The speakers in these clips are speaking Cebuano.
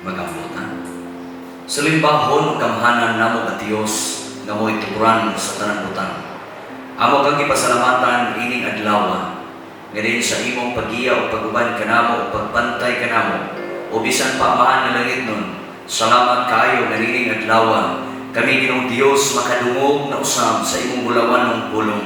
Magampo ta. Salimbahon ug gamhanan namo nga Dios nga mo'y tuburan sa tanang butang. Amo kang gipasalamatan ining adlaw nga diin sa imong paggiya ug pag-uban kanamo ug pagbantay kanamo o bisan pa, Amahan nga langitnon. Salamat kaayo nga nining adlaw kami, Ginoong Dios, makadungog na usab sa imong bulawanong pulong.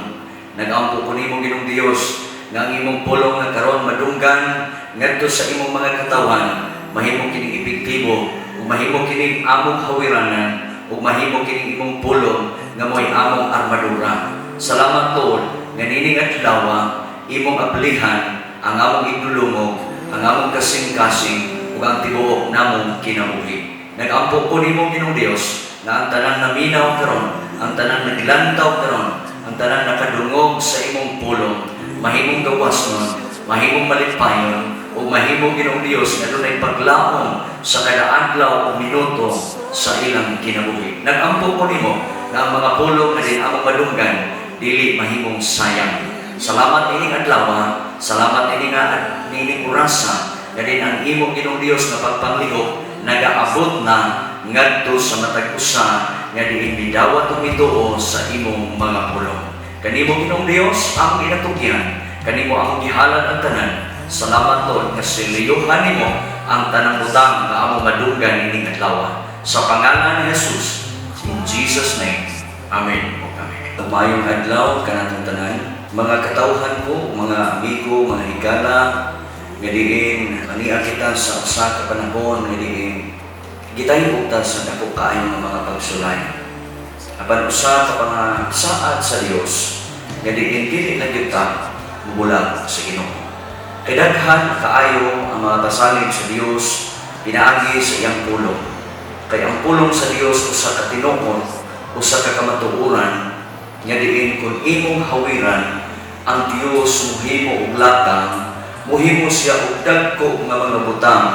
Nagampo ko nimo, Ginoong Dios, nga ang imong pulong nga karon madunggan ngadto sa imong mga katawhan, mahimo kining epektibo ug mahimo kining among hawiranan ug mahimo kining imong pulong nga mo'y among armadura. Salamat, Lord, nga nining adlaw imong ablihan ang among igdulumog, ang among kasing-kasing ug ang tibuok namong kinabuhi. Nagampo ko nimo, Ginoong Dios, nga ang tanang naminaw karon, ang tanang naglantaw karon, ang tanang nakadungog sa imong pulong, mahimong gawasnon, mahimong malipayon, ug mahimo, Ginoong Dios, nga dunay paglaom sa kada adlaw o minuto sa ilang kinabuhi. Nagampo ko nimo nga ang mga pulong nga diin among madunggan dili mahimong sayang. Salamat ining adlaw, salamat ini nga nining orasa nga diin ang imong, Ginoong Dios, nga pagpanglihok nagaabot na ngadto sa matag usa nga diin midawat ug mituo sa imong mga pulong. Kanimo, Ginoong Dios, among inatugyan, kanimo among gihalad ang tanan. Salamat, Lord, nga siliyuhan nimo ang tanang butang nga among madunggan ining adlaw. Sa pangalan ni Jesus, in Jesus' name. Amen ug amen. Maayong adlaw kanatong tanan, mga katawhan ko, mga amigo, mga higala, nga diin ania kita sa usa ka panahon nga diin gitayog ta sa dako kaayo nga mga pagsulay. Apan usa ka mga saad sa Dios nga diin dili na gyud ta mubulag sa Ginoo. Kay daghan kaayo ang mga pasalig sa Dios pinaagi sa iyang pulong. Kay ang pulong sa Dios usa ka tinuod, usa ka kamatuoran nga diin kung imong hawiran ang Dios, muhimo og lakang, muhimo siya og dagko nga mga butang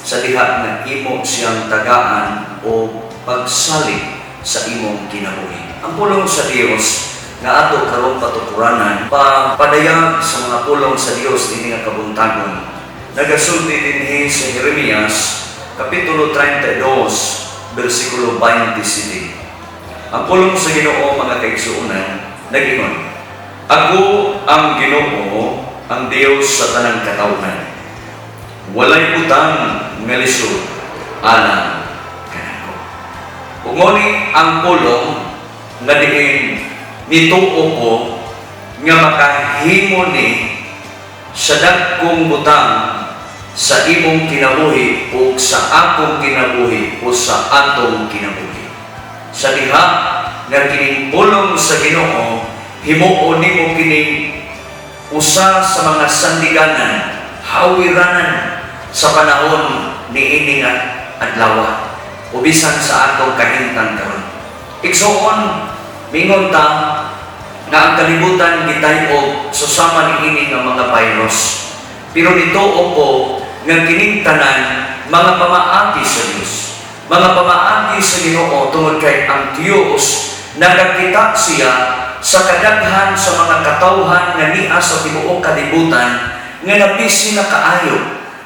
sa diha nga imo siyang tagaan o pagsalig sa imong kinabuhi. Ang pulong sa Dios nga ato karong patukuranan, pa padayag sa mga pulong sa Dios ini nga kabuntagon, nagasulti dinhi sa Jeremias kapitulo 32 bersikulo 27. Ang pulong sa Ginoo, mga kaigsuonan, nag-ingon, "Ako ang Ginoo, ang Dios sa tanang katawhan. Walay butang nga lisod alang kanako." Ug mao ni ang pulong nga diin nituo ko nga makahimo ni sa dagkong butang sa imong kinabuhi o sa akong kinabuhi o sa atong kinabuhi. Sa diha nga kining pulong sa Ginoo, himuon nimo kining usa sa mga sandiganan, hawiranan sa panahon niini nga adlaw o bisan sa atong kahimtang karon. Igsuon, mingon ta nga ang kalibutan gitay-og susama niini nga mga virus. Pero nituo ko nga kining tanan mga pamaagi sa Dios. Mga pamaagi sa Ginoo tungod kay ang Dios nakakita siya sa kadaghan sa mga katawhan nga nia sa tibuok kalibutan nga nabisi na kaayo,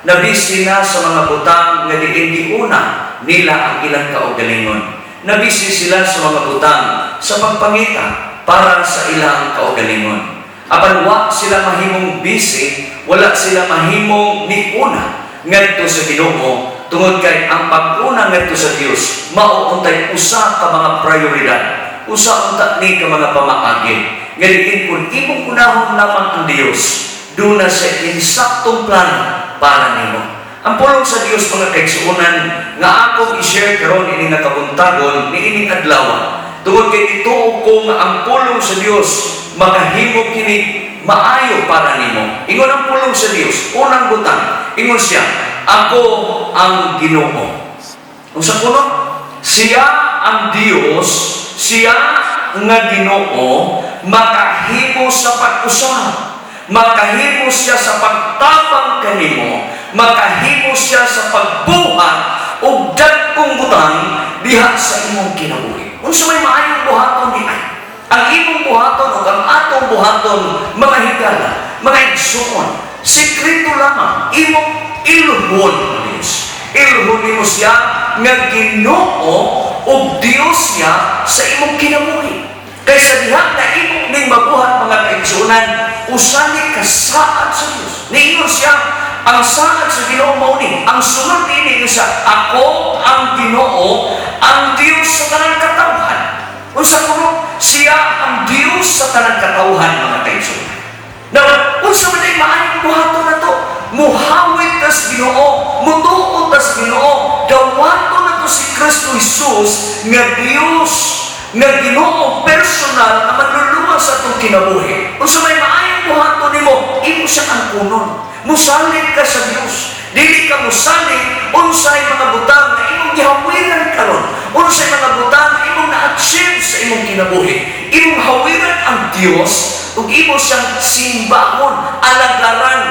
nabisi na sa mga butang nga diin giuna nila ang ilang kaugalingon. Nabisi sila sa mga butang sa pagpangita para sa ilang kaugalingon. Apan wa sila mahimong busy, wala sila mahimong niuna ngadto sa Ginoo tungod kay ang pag-una ngadto sa Dios mao untay usa ka mga prioridad. Usa unta ni ka mga pamaagi. Nga diin kung imong unahon lamang ang Dios, duna sa insaktong plano para nimo. Ang pulong sa Dios, mga kaigsuonan, nga akong i-share karon ini nga kabuntagon niining adlaw, tungod kay nituo ko nga ang pulong sa Dios makahimo kini maayo para nimo. Ingon ang pulong sa Dios, unang butang, ingon siya, "Ako ang Ginoo." Unsa kuno? Siya ang Dios, siya nga Ginoo, makahimo sa pag-usab. Makahimo siya sa pagtabang kanimo, makahimo siya sa pagbuhat og dagkong butang diha sa imong kinabuhi. Unsa may maayong buhaton di ay? Ang imong buhaton ug ang atong buhaton, mga higala, mga igsuon, sekreto lamang imong ilhon ang Dios. Ilhon nimo siya nga Ginoo ug Dios niya sa imong kinabuhi. Kaysa diha na imo ning mabuhat, mga kaigsuonan, usa ni kasaad sa Dios. Niingon siya, ang saad sa Ginoo mao ni. Ang sunod niini sa "Ako ang Ginoo, ang Dios sa tanang katawhan." Unsa kuno? Siya ang Dios sa tanang katawhan, mga kaigsuonan. Now, unsa man ay maayong buhaton nato? Muhawit tas Ginoo, mutuo tas Ginoo, dawaton nato si Kristo Jesus nga Dios, nga Ginoo personal na manluluwas sa atong kinabuhi. Unsa may maayong buhaton nimo, imo siyang angkunon. Musalig ka sa Dios. Dili ka musalig unsay mga butang na imong gihawiran karon. Unsay mga butang na imong na-achieve sa imong kinabuhi. Imong hawiran ang Dios ug imo siyang simbahon, alagaran,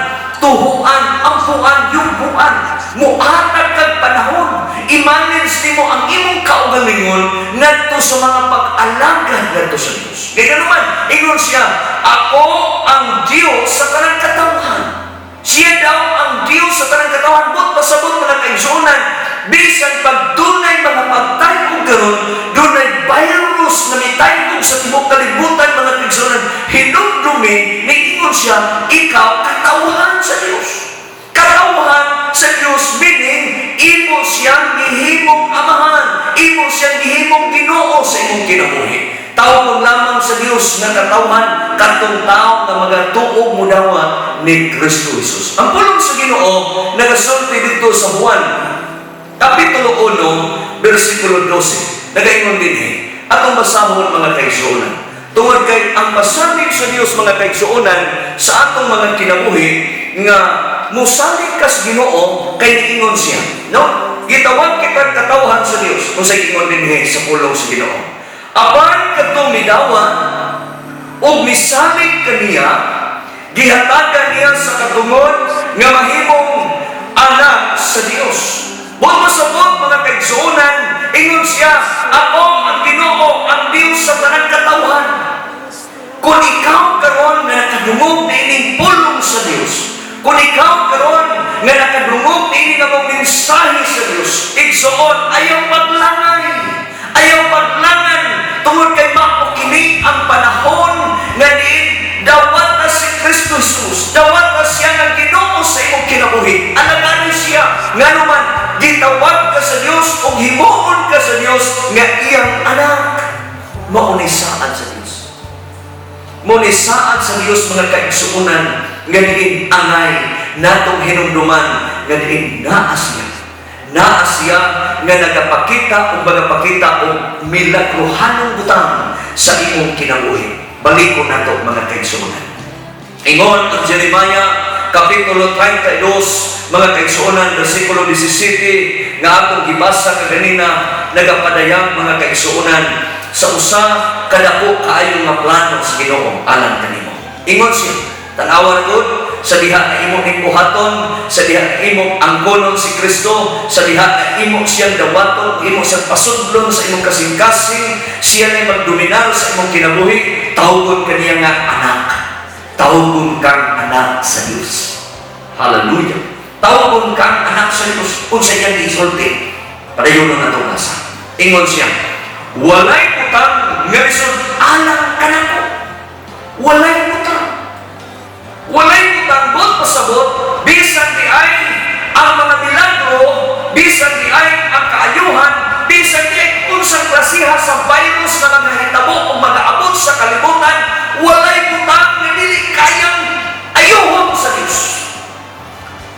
tuhuan, ampuan, yugbuan. Muhatag kag panahon. I-manage nimo ang imong kaugalingon ngadto sa mga pag-alagad ngadto sa Dios. Kaya naman, ingon siya, "Ako ang Dios sa tanang katawhan." Siya daw ang Dios sa tanang katawhan. Buot pasabot, mga kaigsuonan, bisan pag dunay mga pagtayog karon, dunay virus na mitayog sa tibuok kalibutan, mga kaigsuonan, hinumdumi, niingon siya, ikaw katawhan sa Dios. Katawhan sa Dios meaning imo siyang gihimong amahan, imo siyang gihimong Ginoo sa imong kinabuhi. Tawgon lamang sa Dios nga katawhan katong tao nga magatuo mudawat ni Kristo Jesus. Ang pulong sa Ginoo nagasulti dito sa Juan Kapitulo 1, versikulo 12. Nagaingon dinhi. Atong basahon, mga kaigsuonan. Tungod kay ang pasalig sa Dios, mga kaigsuonan, sa atong mga kinabuhi nga musalig ka sa Ginoo kay niingon siya. No? Gitawag kita katawhan sa Dios. Kung sa ingon dinhi sa pulong sa Ginoo. Apan kadtong midawat ug misalig kaniya, gihatagan niya sa katungod nga mahimong anak sa Dios. Buot masabot, mga kaigsuonan, ingon siya, "Ako ang Ginoo, ang Dios sa tanang katawhan." Kung ikaw karon nga nakadungog na ining pulong sa Dios, kung ikaw karon nga nakadungog na ining among mensahe sa Dios, igsuon, ayaw paglangay, ayaw paglangan, tungod kay mao kini ang panahon nga diin dawat na si Kristo Jesus, dawat na siya nga Ginoo sa imong kinabuhi. Alagani siya, nganuman, gitawag ka sa Dios ug himuon ka sa Dios nga iyang anak. Mao ni saad sa Dios. Mao ni saad sa Dios, mga kaigsuonan, nga diin angay natong hinumduman nga diin naa siya. Naa siya nga nagapakita ug magapakita og milagruhanong butang sa imong kinabuhi. Balikon nato, mga kaigsuonan. Ingon ang Jeremiah Kapitulo 32, mga kaigsuonan, versikulo 17 nga atong gibasa kaganina, nagapadayag, mga kaigsuonan, sa usa kadako kaayo nga plano sa Ginoo alang kanimo. Ingon siya, tanawa gud sa diha nga imo ning buhaton, sa diha nga imong angkonon si Kristo, sa diha nga imo siyang dawaton, imo siyang pasundlon sa imong kasing-kasing, siya nay magdominar sa imong kinabuhi, tawgon kaniya nga anak. Tawgon kang anak sa Dios. Hallelujah. Tawgon kang anak sa Dios. Unsa iyang gisulti? Padayon na natong basa. Ingon siya, "Walay butang nga lisod alang kanako." Walay butang. Walay butang. Buot pasabot, bisan di ay ang mga milagro, bisan di ay ang kaayuhan, bisan di ay unsang klasiha sa virus na mga hitabo o mga abot sa kalibutan, walay butang nga dili kayang ayuhon sa Dios.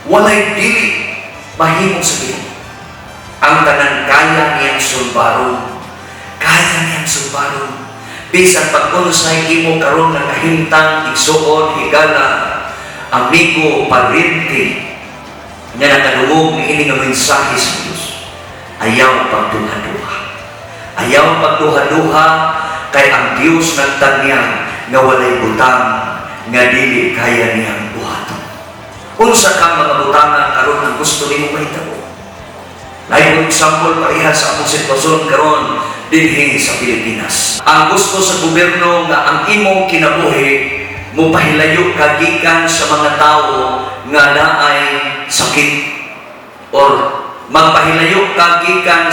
Walay dili mahimo sa Ginoo. Ang tanan kaya niyang sulbaron. Kaya niyang sulbaron. Bisan pag unsay imo karon nga kahimtang, igsuon, higala, amigo, parente, nga nakadungog niini nga mensahe sa Dios. Ayaw pagduha-duha. Ayaw pagduha-duha kay ang Dios nagtanyag nga walay butang nga dili kaya niyang buhaton. Unsa ka mga butanga karon ang gusto nimo mahitabo? Lain example, pareha sa among sitwasyon karon dinhi sa Pilipinas. Ang gusto sa gobyerno nga ang imong kinabuhi mo pahilayo ka gikan sa mga tawo nga naay sakit or Magpahilayo ka gikan